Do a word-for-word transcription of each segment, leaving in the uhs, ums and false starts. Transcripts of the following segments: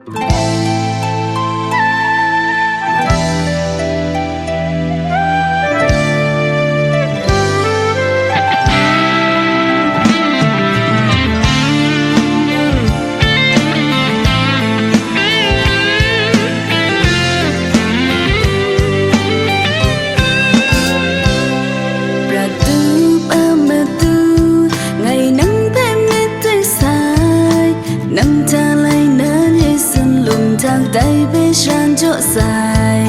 Prat tup a matu, ngai nang hpe myit doi sai, nang hta lai na ye sunlum htak dai hpe sharan jaw sai,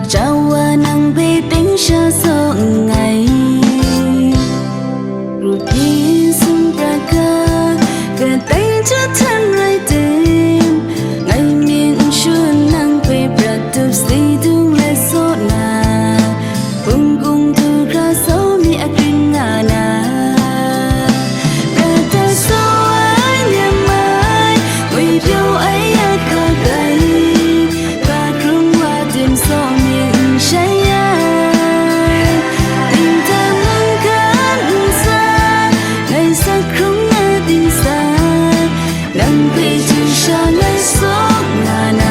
gaja wa nang hpe ting sha saw nngai. Rup yin sum prat ga, kadai jahtan rai tim, ngai myit n shun nang hpe prat tup si dung let saw na, hpung gung du hkra sau mi akring nga na, prat dat saw ai myit mai, ngwi pyaw ai ya hka gai, hpa hkrung wa tim saw myit n shai ai. Dingtang mungkan ntsa, ngai sak hkrung na dingsa, nang hpe chyu sha ngai saw nga na.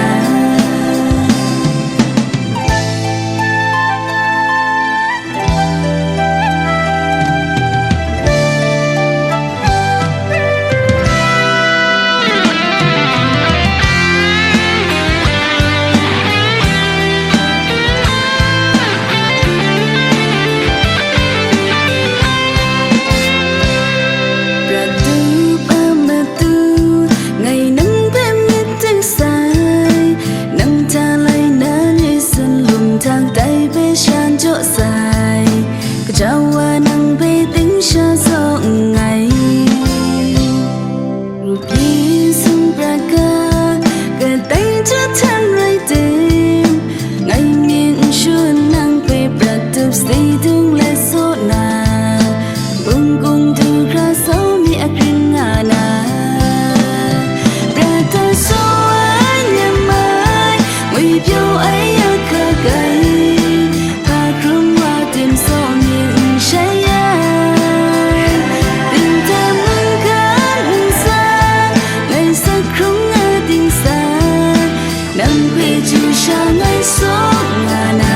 Prat tup a matu, ngai nang hpe myit doi sai, nang hta lai na ye sunlum htak dai hpe sharan jaw sai, gaja wa nang hpe ting sha saw nngai. Rup yin sum prat ga, kadai jahtan rai tim, ngai myit n shun nang hpe prat tup si dung let saw na, hpung gung du hkra sau mi akring nga na, prat dat saw ai myit mai, ngwi pyaw ai ya hka gai, hpa hkrung wa tim saw myit n shai ai. Dingtang mungkan ntsa, ngai sak hkrung na dingsa, nang hpe chyu sha ngai saw nga na.